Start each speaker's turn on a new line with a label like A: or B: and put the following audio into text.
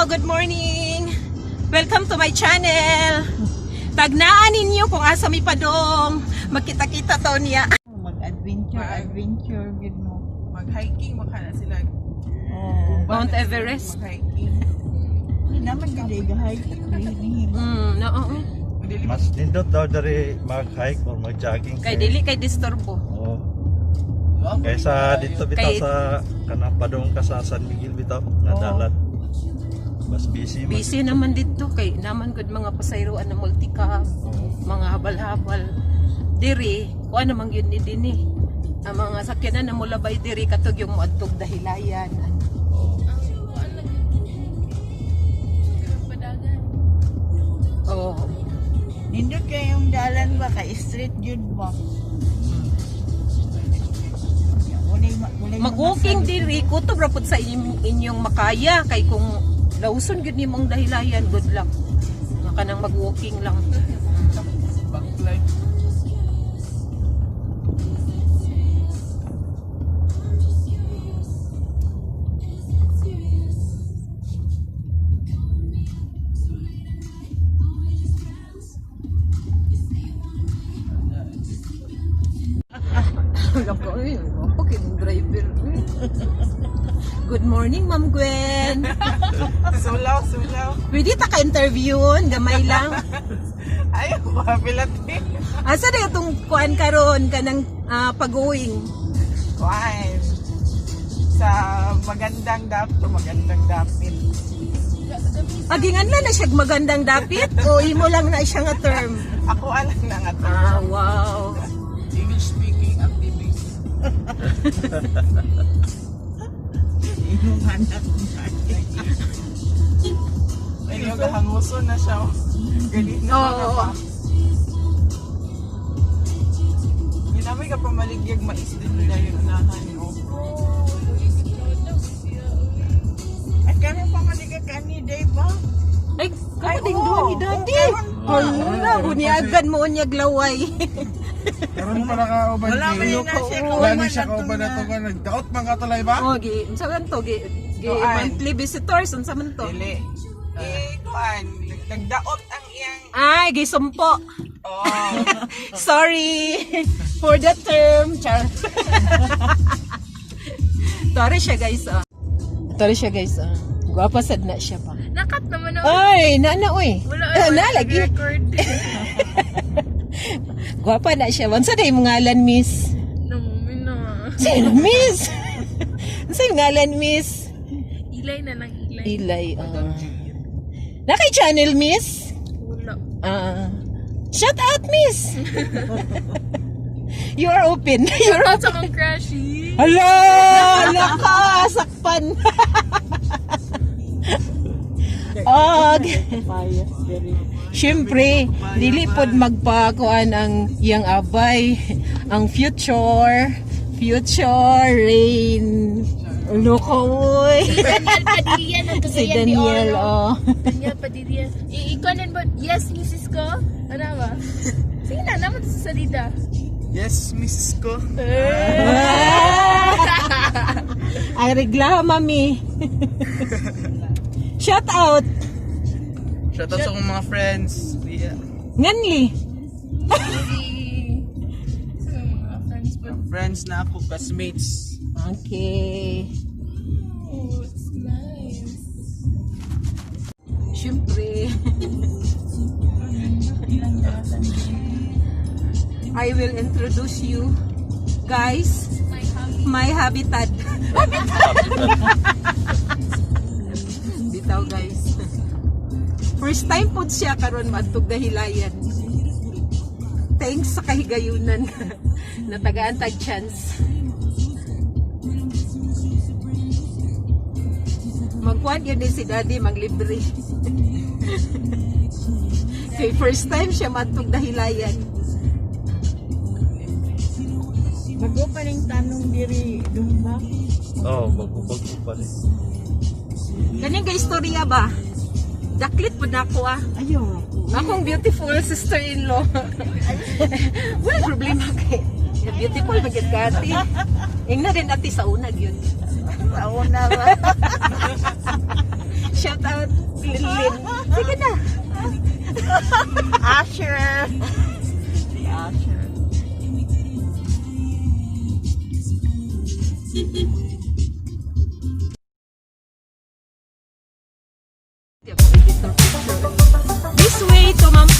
A: Good morning! Welcome to my channel! Tagnaan ninyo kung asa mi padong. Magkita-kita to niya.
B: Mag-adventure, adventure, gid mo.
C: Mag-hiking, makana sila.
B: Oh.
A: Mount Everest.
C: Mag-hiking.
B: Hindi naman gid ay hiking dinhi.
A: No, oo.
C: Dili
D: Mas nindot daw dari mag-hike or mag-jogging.
A: Kay dili kay disturbo.
D: Oo. Kaysa dito bitaw
A: Kay-
D: sa kanang padong ka sa San Miguel bitaw nga
B: Oo.
D: dalat. Mas busy man.
A: Busy naman dito kay naman gud mga pasayroan na multicab,
D: Oo.
A: mga habal-habal. Diri, kuan naman gyud ni dinhi. Ang mga sakyanan na mulabay diri katog yung moadtog dahilayan.
D: Oo.
A: Oh.
B: Nindot kayong dalan ba kay street gyud ba? Walay mga
A: Mag-walking diri kutob ra pud sa inyong makaya kay kung lauson gyud nimong dahilayan, good luck. Nga kanang mag-walking lang.
C: Backlight.
A: Lako, eh, ako kay driver. Eh. Good morning, Ma'am Gwen.
C: Sulaw, sulaw.
A: Pwede ta ka-interviewon, gamay lang.
C: Ayaw, kapilat eh.
A: Asa na itong kuan karon kanang pag-going?
C: Kuan. Sa magandang dapto, magandang dapit.
A: Agingan lang na siya magandang dapit o imo lang na siya nga term?
C: Ako alam na nga to.
A: Ah, wow.
C: English speaking activist.
B: Imong anak.
C: Ay, yung hanguso na siya. Galit na
A: Oo.
C: mga pa. Yun namin ka pamaligyag mais din nila yung unahan. Oh.
B: At karon pa maliga kani day ba?
A: Ay, kamo
B: Ay,
A: ding
B: oo.
A: duha ni Daddy.
B: Oo,
A: Hala, buniagan mo unyag laway.
E: Karon pa na kauban
B: Wala man
E: ni.
B: na siya
E: Wala ni
B: kauban
E: siya
B: na
E: kauban na to nga nagdaot man ka tulay ba?
A: Oh, gi, unsa man to gi, gi
C: Kuan.
A: monthly visitors unsa man to?
C: Dili. Eh, kuan. Nagdaot ang iyang.
A: Ay, gisumpo.
C: Oh.
A: Sorry for the term. Char. Tore siya guys, oh. Tore siya guys, oh. Gwapa sad na siya pa.
F: Nakat naman ako.
A: Ay, na oy.
F: Wala,
A: Ah, na lagi.
F: Record.
A: Gwapa na siya. Unsa day imong ngalan, miss?
F: No, na.
A: Sino, miss? Unsa imong ngalan, miss?
F: Ilay na lang, ilay.
A: Ilay. Ah. Na kay channel, miss?
F: Wala.
A: Ah. Shout out, miss. You are open. You are
F: Out
A: open.
F: sa akong crushy.
A: Hala! Hala ka! Sakpan! Og, siyempre, dili pod magpakuan ang iyang abay, ang future, future rain. Loko, uy.
F: Daniel Padilla ng
A: Si
F: Cagayan de
A: Daniel,
F: Oro.
A: oh.
F: Daniel Padilla. Ikaw ba? Yes, Mrs. Ko? Ano ba? Sige na, naman sa salita.
C: Yes, Mrs. Ko.
A: Ay, regla, mami. Shout out.
C: Shout out sa akong mga friends. Yeah.
A: Nganli.
F: Si... Sa mga friends po.
C: Friends na ako, classmates.
A: Okay.
F: Oh, it's nice.
A: Siyempre. I will introduce you guys
F: My hobby.
A: my habitat. Habitat. Bitaw guys. First time po siya karon maadtog dahilayan. Thanks sa kahigayunan. Natagaan tag chance. Magkuan yun ni si Daddy maglibre. Kay first time siya maadtog dahilayan.
B: Bago pa ning tanong diri dumba.
D: Oo, bago-bago pa rin.
A: Kaning kay istorya ba? Daklit po na ako ah.
B: Ayo.
A: Akong beautiful sister-in-law. Wala problema kay. Beautiful magid ka ate. Ingna din ate sa unag yun.
B: Sa una ba?
A: Shout out.
B: Asher. Si Asher.
A: This way to Ma'am.